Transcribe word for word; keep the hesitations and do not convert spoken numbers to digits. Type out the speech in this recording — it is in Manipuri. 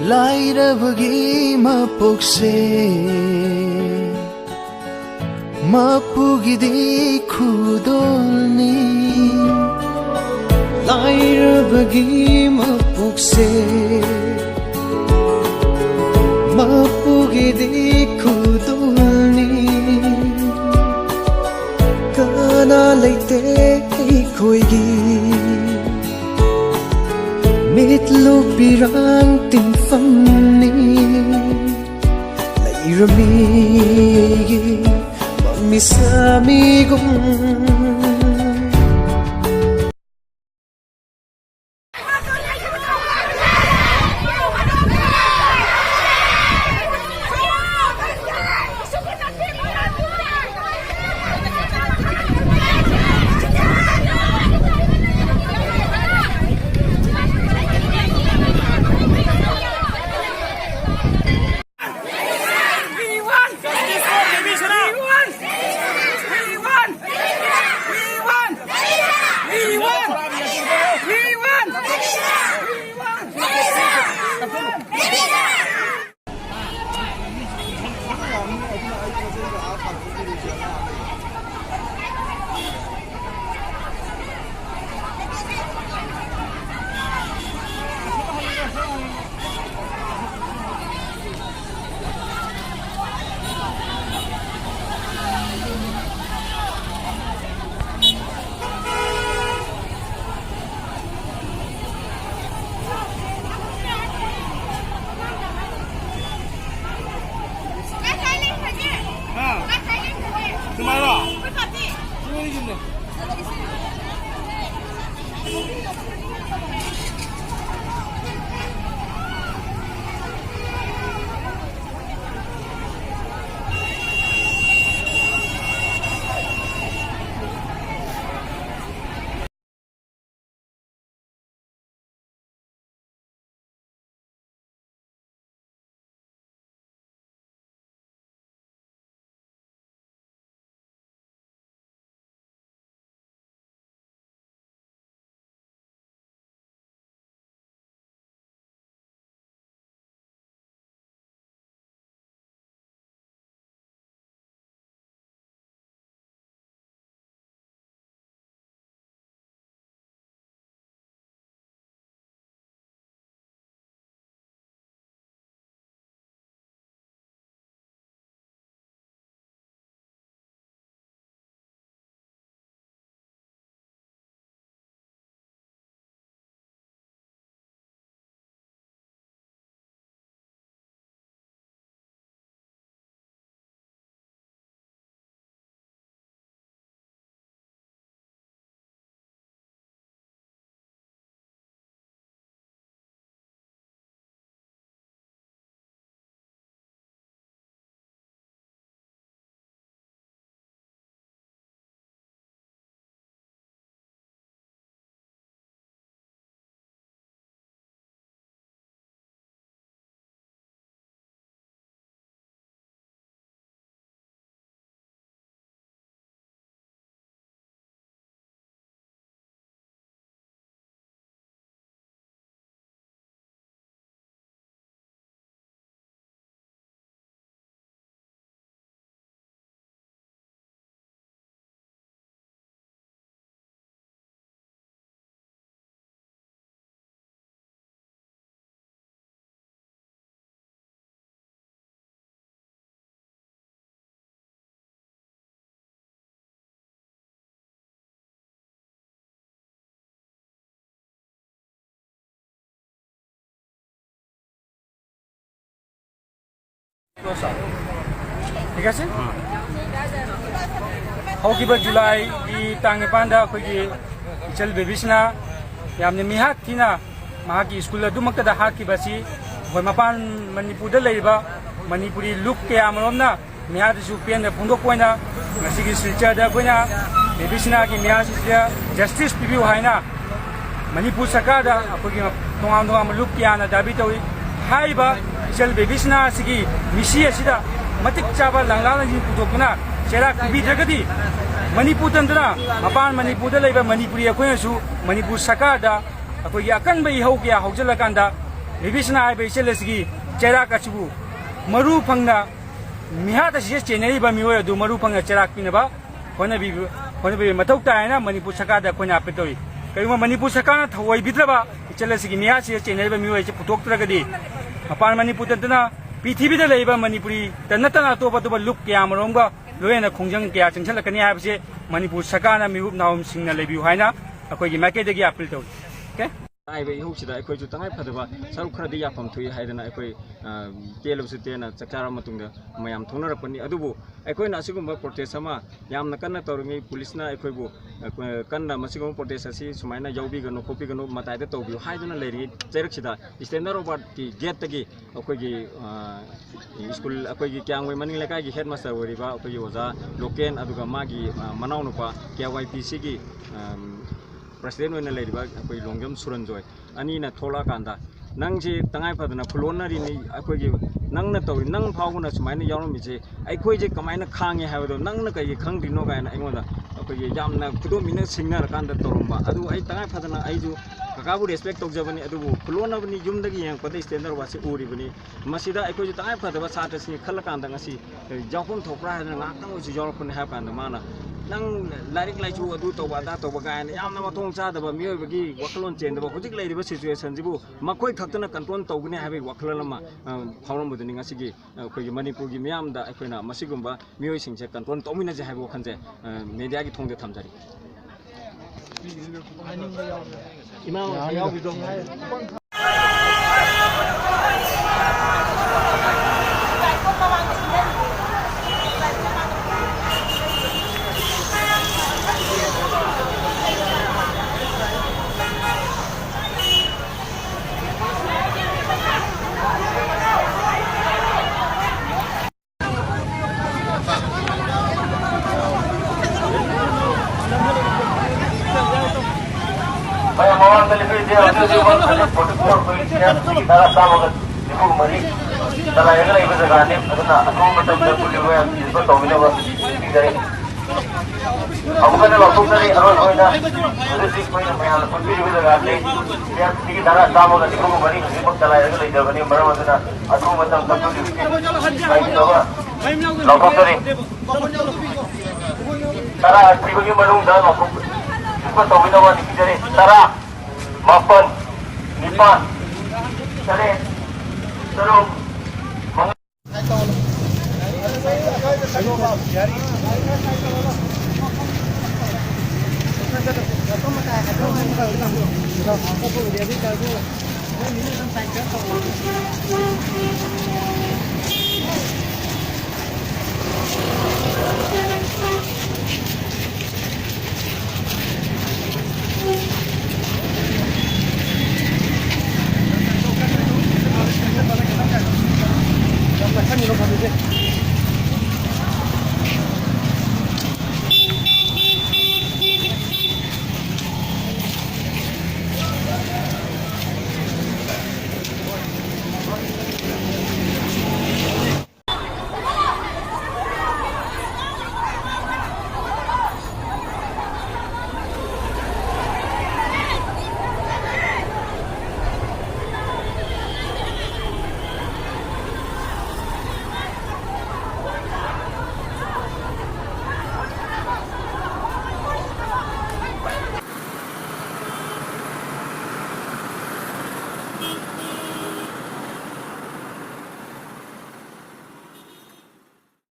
ꯂꯥꯏꯔꯕꯒꯤ ꯃꯄꯣꯛꯁꯦ ꯃꯄꯨꯒꯤꯗꯤ ꯈꯨꯗꯣꯜꯅꯤ꯫ ꯂꯥꯏꯔꯕꯒꯤ ꯃꯄꯣꯛꯁꯦ ꯃꯄꯨꯒꯤꯗꯤ ꯈꯨꯗꯣꯜꯅꯤ꯫ ꯀꯅꯥ ꯂꯩꯇꯦ ꯑꯩꯈꯣꯏꯒꯤ ꯃꯤꯠꯂꯨ ꯄꯤꯔꯥꯡ ꯇꯤꯟꯐꯝꯅꯤ꯫ ꯂꯩꯔꯝꯃꯤꯒꯤ ꯃꯃꯤꯁꯥꯃꯤꯒꯨꯝ꯫ ꯁꯥꯔ꯫ ꯊꯤꯛ ꯑꯁꯦ? ꯍꯧꯈꯤꯕ ꯖꯨꯂꯥꯏꯒꯤ ꯇꯥꯡ ꯅꯤꯄꯥꯟꯗ ꯑꯩꯈꯣꯏꯒꯤ ꯏꯆꯜ ꯕꯦꯕꯤꯁꯅꯥ ꯌꯥꯝꯅ ꯃꯤꯍꯥꯠ ꯊꯤꯅ ꯃꯍꯥꯛꯀꯤ ꯁ꯭ꯀꯨꯜ ꯑꯗꯨꯃꯛꯇꯗ ꯍꯥꯠꯈꯤꯕ ꯑꯁꯤ ꯑꯩꯈꯣꯏ ꯃꯄꯥꯟ ꯃꯅꯤꯄꯨꯔꯗ ꯂꯩꯔꯤꯕ ꯃꯅꯤꯄꯨꯔꯤ ꯂꯨꯞ ꯀꯌꯥ ꯑꯃꯔꯣꯝꯅ ꯃꯤꯍꯥꯠ ꯑꯁꯤꯕꯨ ꯄꯦꯟꯗ ꯐꯣꯡꯗꯣꯛꯄ ꯑꯣꯏꯅ ꯉꯁꯤꯒꯤ ꯁꯤꯜꯆꯔꯗ ꯑꯩꯈꯣꯏꯅ ꯕꯦꯕꯤꯁꯅꯥꯒꯤ ꯃꯤꯍꯥꯠ ꯑꯁꯤꯗ ꯖꯁꯇꯤꯁ ꯄꯤꯕꯤꯌꯨ ꯍꯥꯏꯅ ꯃꯅꯤꯄꯨꯔ ꯁꯔꯀꯥꯔꯗ ꯑꯩꯈꯣꯏꯒꯤ ꯇꯣꯉꯥꯟ ꯇꯣꯉꯥꯟꯕ ꯂꯨꯞ ꯀꯌꯥꯅ ꯗꯥꯕꯤ ꯇꯧꯏ꯫ ꯍꯥꯏꯔꯤꯕ ꯏꯆꯜ ꯕꯦꯕꯤꯁꯅꯥ ꯑꯁꯤꯒꯤ ꯃꯤꯁꯤ ꯑꯁꯤꯗ ꯃꯇꯤꯛ ꯆꯥꯕ ꯂꯪꯂꯥ ꯂꯪꯁꯤꯟ ꯄꯨꯊꯣꯛꯇꯨꯅ ꯆꯩꯔꯥꯛ ꯄꯤꯕꯤꯗ꯭ꯔꯒꯗꯤ ꯃꯅꯤꯄꯨꯔ ꯇꯟꯗꯨꯅ ꯃꯄꯥꯟ ꯃꯅꯤꯄꯨꯔꯗ ꯂꯩꯕ ꯃꯅꯤꯄꯨꯔꯤ ꯑꯩꯈꯣꯏꯅꯁꯨ ꯃꯅꯤꯄꯨꯔ ꯁꯔꯀꯥꯔꯗ ꯑꯩꯈꯣꯏꯒꯤ ꯑꯀꯟꯕ ꯏꯍꯧ ꯀꯌꯥ ꯍꯧꯖꯤꯜꯂꯀꯥꯟꯗ ꯕꯦꯕꯤꯁꯅꯥ ꯍꯥꯏꯕ ꯏꯆꯜ ꯑꯁꯤꯒꯤ ꯆꯩꯔꯥꯛ ꯑꯁꯤꯕꯨ ꯃꯔꯨ ꯐꯪꯅ ꯃꯤꯍꯥꯠ ꯑꯁꯤꯗ ꯆꯦꯟꯅꯔꯤꯕ ꯃꯤꯑꯣꯏ ꯑꯗꯨ ꯃꯔꯨ ꯐꯪꯅ ꯆꯩꯔꯥꯛ ꯄꯤꯅꯕ ꯍꯣꯠꯅꯕꯤꯕ ꯍꯣꯠꯅꯕꯤꯕ ꯃꯊꯧ ꯇꯥꯏ ꯍꯥꯏꯅ ꯃꯅꯤꯄꯨꯔ ꯁꯔꯀꯥꯔꯗ ꯑꯩꯈꯣꯏꯅ ꯑꯄꯤꯜ ꯇꯧꯔꯤ꯫ ꯀꯔꯤꯒꯨꯝꯕ ꯃꯅꯤꯄꯨꯔ ꯁꯔꯀꯥꯔꯅ ꯊꯧꯑꯣꯏꯕꯤꯗ꯭ꯔꯕ ꯏꯆꯜ ꯑꯁꯤꯒꯤ ꯃꯤꯍꯥꯠꯁꯤꯗ ꯆꯦꯟꯅꯔꯤꯕ ꯃꯤꯑꯣꯏ ꯑꯁꯤ ꯄꯨꯊꯣꯛꯇ꯭ꯔꯒꯗꯤ ꯃꯄꯥꯟ ꯃꯅꯤꯄꯨꯔ ꯅꯠꯇꯅ ꯄ꯭ꯔꯤꯊꯤꯕꯤꯗ ꯂꯩꯔꯤꯕ ꯃꯅꯤꯄꯨꯔꯤꯗ ꯅꯠꯇꯅ ꯑꯇꯣꯞ ꯑꯇꯣꯞꯄ ꯂꯨꯞ ꯀꯌꯥ ꯑꯃꯔꯣꯝꯒ ꯂꯣꯏꯅꯅ ꯈꯣꯡꯖꯪ ꯀꯌꯥ ꯆꯪꯁꯤꯜꯂꯛꯀꯅꯤ ꯍꯥꯏꯕꯁꯤ ꯃꯅꯤꯄꯨꯔ ꯁꯔꯀꯥꯔꯅ ꯃꯤꯍꯨꯞ ꯅꯥꯍꯨꯞꯁꯤꯡꯅ ꯂꯩꯕꯤꯌꯨ ꯍꯥꯏꯅ ꯑꯩꯈꯣꯏꯒꯤ ꯃꯥꯏꯀꯩꯗꯒꯤ ꯑꯄꯤꯜ ꯇꯧꯔꯤ꯫ ꯑꯣꯀꯦ? ꯍꯥꯏꯔꯤꯕ ꯏꯍꯧꯁꯤꯗ ꯑꯩꯈꯣꯏꯁꯨ ꯇꯉꯥꯏ ꯐꯗꯕ ꯁꯔꯨꯛ ꯈꯔꯗꯤ ꯌꯥꯐꯝ ꯊꯣꯛꯏ ꯍꯥꯏꯗꯅ ꯑꯩꯈꯣꯏ, ꯑ, ꯇꯦꯜꯂꯕꯁꯨ ꯇꯦꯟꯅ ꯆꯥꯛ ꯆꯥꯔꯕ ꯃꯇꯨꯡꯗ ꯃꯌꯥꯝ ꯊꯣꯛꯅꯔꯛꯄꯅꯤ꯫ ꯑꯗꯨꯕꯨ ꯑꯩꯈꯣꯏꯅ ꯑꯁꯤꯒꯨꯝꯕ ꯄ꯭ꯔꯣꯇꯦꯁ ꯑꯃ ꯌꯥꯝꯅ ꯀꯟꯅ ꯇꯧꯔꯤꯉꯩ ꯄꯨꯂꯤꯁꯅ ꯑꯩꯈꯣꯏꯕꯨ, ꯑ, ꯀꯟꯅ ꯃꯁꯤꯒꯨꯝꯕ ꯄ꯭ꯔꯣꯇꯦꯁ ꯑꯁꯤ ꯁꯨꯃꯥꯏꯅ ꯌꯥꯎꯕꯤꯒꯅꯨ ꯈꯣꯠꯄꯤꯒꯅꯨ ꯃꯇꯥꯏꯗ ꯇꯧꯕꯤꯌꯨ ꯍꯥꯏꯗꯨꯅ ꯂꯩꯔꯤꯉꯩ ꯆꯩꯔꯛꯁꯤꯗ ꯏꯁꯇꯦꯟꯗꯔ ꯔꯣꯕꯥꯔꯠꯀꯤ ꯒꯦꯠꯇꯒꯤ ꯑꯩꯈꯣꯏꯒꯤ, ꯑ, ꯁ꯭ꯀꯨꯜ, ꯑꯩꯈꯣꯏꯒꯤ ꯀ꯭ꯌꯥꯝꯒꯩ ꯃꯅꯤꯡ ꯂꯩꯀꯥꯏꯒꯤ ꯍꯦꯗ ꯃꯥꯁꯇꯔ ꯑꯣꯏꯔꯤꯕ ꯑꯩꯈꯣꯏꯒꯤ ꯑꯣꯖꯥ ꯂꯣꯀꯦꯟ, ꯑꯗꯨꯒ ꯃꯥꯒꯤ, ꯑ, ꯃꯅꯥꯎꯅꯨꯄꯥ ꯀꯦ ꯋꯥꯏ ꯄꯤ ꯁꯤꯒꯤ, ꯑꯝ, ꯄ꯭ꯔꯁꯤꯗꯦꯟ ꯑꯣꯏꯅ ꯂꯩꯔꯤꯕ ꯑꯩꯈꯣꯏ ꯂꯣꯡꯖꯝ ꯁꯨꯔꯟꯖꯣꯏ ꯑꯅꯤꯅ ꯊꯣꯛꯂꯛꯑꯀꯥꯟꯗ, "ꯅꯪꯁꯤ ꯇꯉꯥꯏ ꯐꯗꯅ ꯈꯨꯂꯣꯟꯅꯔꯤꯅꯤ, ꯑꯩꯈꯣꯏꯒꯤ ꯅꯪꯅ ꯇꯧꯔꯤ, ꯅꯪ ꯐꯥꯎꯕꯅ ꯁꯨꯃꯥꯏꯅ ꯌꯥꯎꯔꯝꯃꯤꯁꯦ ꯑꯩꯈꯣꯏꯁꯦ ꯀꯃꯥꯏꯅ ꯈꯥꯡꯉꯦ ꯍꯥꯏꯕꯗꯣ ꯅꯪꯅ ꯀꯩꯒꯤ ꯈꯪꯗ꯭ꯔꯤꯅꯣ?" ꯀꯥꯏꯅ ꯑꯩꯉꯣꯟꯗ ꯑꯩꯈꯣꯏꯒꯤ ꯌꯥꯝꯅ ꯈꯨꯗꯣꯝꯕꯤꯅ ꯁꯤꯡꯅꯔꯀꯥꯟꯗ ꯇꯧꯔꯝꯕ꯫ ꯑꯗꯨ ꯑꯩ ꯇꯉꯥꯏ ꯐꯗꯅ, ꯑꯩꯁꯨ ꯀꯀꯥꯕꯨ ꯔꯦꯁꯄꯦꯛ ꯇꯧꯖꯕꯅꯤ, ꯑꯗꯨꯕꯨ ꯈꯨꯂꯣꯟꯅꯕꯅꯤ, ꯌꯨꯝꯗꯒꯤ ꯌꯦꯡꯉꯛꯄꯗ ꯏꯁꯇꯦꯟꯗꯔ ꯋꯥꯠꯁꯦ ꯎꯔꯤꯕꯅꯤ꯫ ꯃꯁꯤꯗ ꯑꯩꯈꯣꯏꯁꯨ ꯇꯉꯥꯏ ꯐꯗꯕ ꯁꯥꯇ꯭ꯔꯁꯤꯡꯒꯤ ꯈꯜꯂꯀꯥꯟꯗ ꯉꯁꯤ ꯌꯥꯎꯐꯝ ꯊꯣꯛꯄ꯭ꯔꯥ ꯍꯥꯏꯗꯅ ꯉꯥꯏꯍꯥꯛꯇꯪ ꯑꯣꯏꯁꯨ ꯌꯥꯎꯔꯛꯄꯅꯤ ꯍꯥꯏꯕ ꯀꯥꯟꯗ ꯃꯥꯅ, "ꯅꯪ ꯂꯥꯏꯔꯤꯛ ꯂꯥꯏꯁꯨ ꯑꯗꯨ ꯇꯧꯕ ꯑꯗꯥ ꯇꯧꯕ" ꯀꯥꯏꯅ ꯌꯥꯝꯅ ꯃꯊꯣꯡ ꯆꯥꯗꯕ, ꯃꯤꯑꯣꯏꯕꯒꯤ ꯋꯥꯈꯜꯂꯣꯟ ꯆꯦꯟꯗꯕ, ꯍꯧꯖꯤꯛ ꯂꯩꯔꯤꯕ ꯁꯤꯆꯨꯋꯦꯁꯟꯁꯤꯕꯨ ꯃꯈꯣꯏ ꯈꯛꯇꯅ ꯀꯟꯇ꯭ꯔꯣꯜ ꯇꯧꯒꯅꯤ ꯍꯥꯏꯕꯒꯤ ꯋꯥꯈꯜꯂꯣꯟ ꯑꯃ, ꯑ, ꯐꯥꯎꯔꯝꯕꯗꯨꯅꯤ꯫ ꯉꯁꯤꯒꯤ, ꯑ, ꯑꯩꯈꯣꯏꯒꯤ ꯃꯅꯤꯄꯨꯔꯒꯤ ꯃꯤꯌꯥꯝꯗ ꯑꯩꯈꯣꯏꯅ ꯃꯁꯤꯒꯨꯝꯕ ꯃꯤꯑꯣꯏꯁꯤꯡꯁꯦ ꯀꯟꯇ꯭ꯔꯣꯜ ꯇꯧꯃꯤꯟꯅꯁꯦ ꯍꯥꯏꯕ ꯋꯥꯈꯜꯁꯦ, ꯑ, ꯃꯦꯗꯤꯌꯥꯒꯤ ꯊꯣꯡꯗ ꯊꯝꯖꯔꯤ꯫ ꯏꯃꯥ ꯌꯥꯎꯕꯤꯗꯣ꯫ ꯇꯔꯥ ꯆꯥꯝꯃꯒ ꯅꯤꯐꯨ ꯃꯔꯤ ꯆꯂꯥꯏꯔꯒ ꯂꯩꯕ ꯖꯒꯥꯅꯤ꯫ ꯑꯗꯨꯅ ꯑꯊꯨꯕ ꯃꯇꯝꯗ ꯄꯨꯜꯂꯤꯕ ꯃꯌꯥꯝ ꯗꯤꯁꯄꯔ ꯇꯧꯕꯤꯅꯕ ꯅꯤꯡꯁꯤꯡꯖꯔꯤ꯫ ꯑꯃꯨꯛ ꯍꯟꯅ ꯂꯥꯎꯊꯣꯛꯆꯔꯤ꯫ ꯑꯔꯣꯏꯕ ꯑꯣꯏꯅ ꯍꯧꯖꯤꯛ ꯍꯧꯖꯤꯛ ꯑꯩꯈꯣꯏꯅ ꯃꯌꯥꯝꯅ ꯄꯨꯟꯕꯤꯔꯤꯕ ꯖꯒꯥꯁꯤ ꯁꯤꯒꯤ ꯙꯔꯥ ꯆꯥꯝꯃꯒ ꯅꯤꯐꯨ ꯃꯔꯤ ꯍꯧꯖꯤꯛꯃꯛ ꯆꯂꯥꯏꯔꯒ ꯂꯩꯖꯕꯅꯤ꯫ ꯃꯔꯝ ꯑꯗꯨꯅ ꯑꯊꯨꯕ ꯃꯇꯝꯗ ꯄꯨꯟꯕꯤꯕꯒꯤ ꯉꯥꯏꯕꯤꯅꯕ ꯂꯥꯎꯊꯣꯛꯆꯔꯤ꯫ ꯇꯔꯥ ꯁꯤꯕꯒꯤ ꯃꯅꯨꯡꯗ ꯂꯥꯎꯊꯣꯛ-, ꯗꯤꯁꯄꯔ ꯇꯧꯕꯤꯅꯕ ꯅꯤꯡꯁꯤꯡꯖꯔꯤ꯫ ꯇꯔꯥ, ꯃꯥꯄꯟ, ꯅꯤꯄꯥꯟ, ꯇꯔꯦꯠ, ꯇꯔꯨꯛ, ꯃꯉꯥ꯫